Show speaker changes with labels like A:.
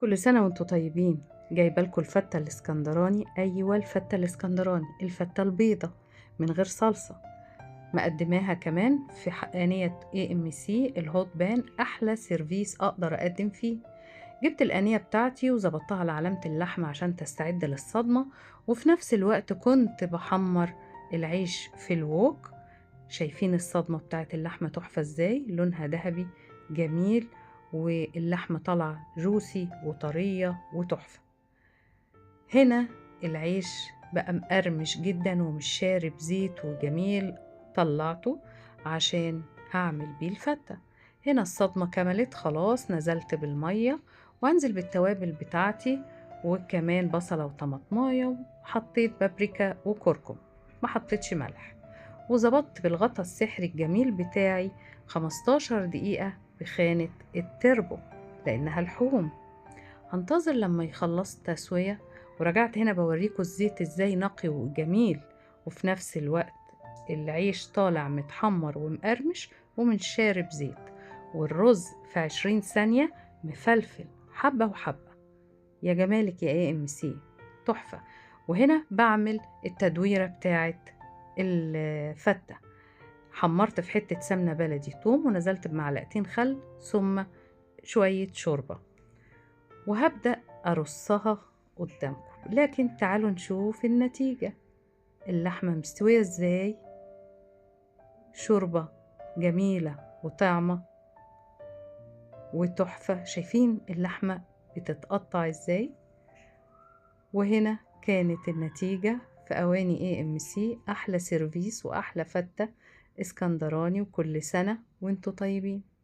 A: كل سنة وانتوا طيبين. جايبه لكم الفتة الاسكندراني. أيوة الفتة الاسكندراني، الفتة البيضة من غير صلصة، مقدماها كمان في آنية AMC ال hot pan، أحلى service أقدر أقدم فيه. جبت الآنية بتاعتي وظبطتها على علامة اللحمة عشان تستعد للصدمة، وفي نفس الوقت كنت بحمر العيش في ال wok. شايفين الصدمة بتاعت اللحمة تحفة ازاي، لونها ذهبي جميل، واللحمة طالعة juicy وطرية وتحفة. هنا العيش بقى مقرمش جدا ومش شارب زيت وجميل، طلعته عشان هعمل بيه الفتة. هنا الصدمة كملت خلاص، نزلت بالمية وانزل بالتوابل بتاعتي، وكمان بصلة وطماطماية، وحطيت بابريكا وكركم، ما حطيتش ملح، وظبطت بالغطا السحري الجميل بتاعي 15 دقيقة بخانة التربو لأنها لحوم. هنتظر لما يخلص تسوية. ورجعت هنا بوريكم الزيت ازاي نقي وجميل، وفي نفس الوقت العيش طالع متحمر ومقرمش ومن شارب زيت، والرز في 20 ثانية مفلفل حبة وحبة. يا جمالك يا AMC، تحفة. وهنا بعمل التدويرة بتاعت الفتة. حمرت في حتة سمنة بلدي توم، ونزلت بمعلقتين خل ثم شوية شوربة، وهبدأ أرصها قدامكم. لكن تعالوا نشوف النتيجة. اللحمة مستوية ازاي، شوربة جميلة وطعمة وتحفة. شايفين اللحمة بتتقطع ازاي. وهنا كانت النتيجة في أواني AMC، أحلى service وأحلى فتة اسكندراني. وكل سنة وانتوا طيبين.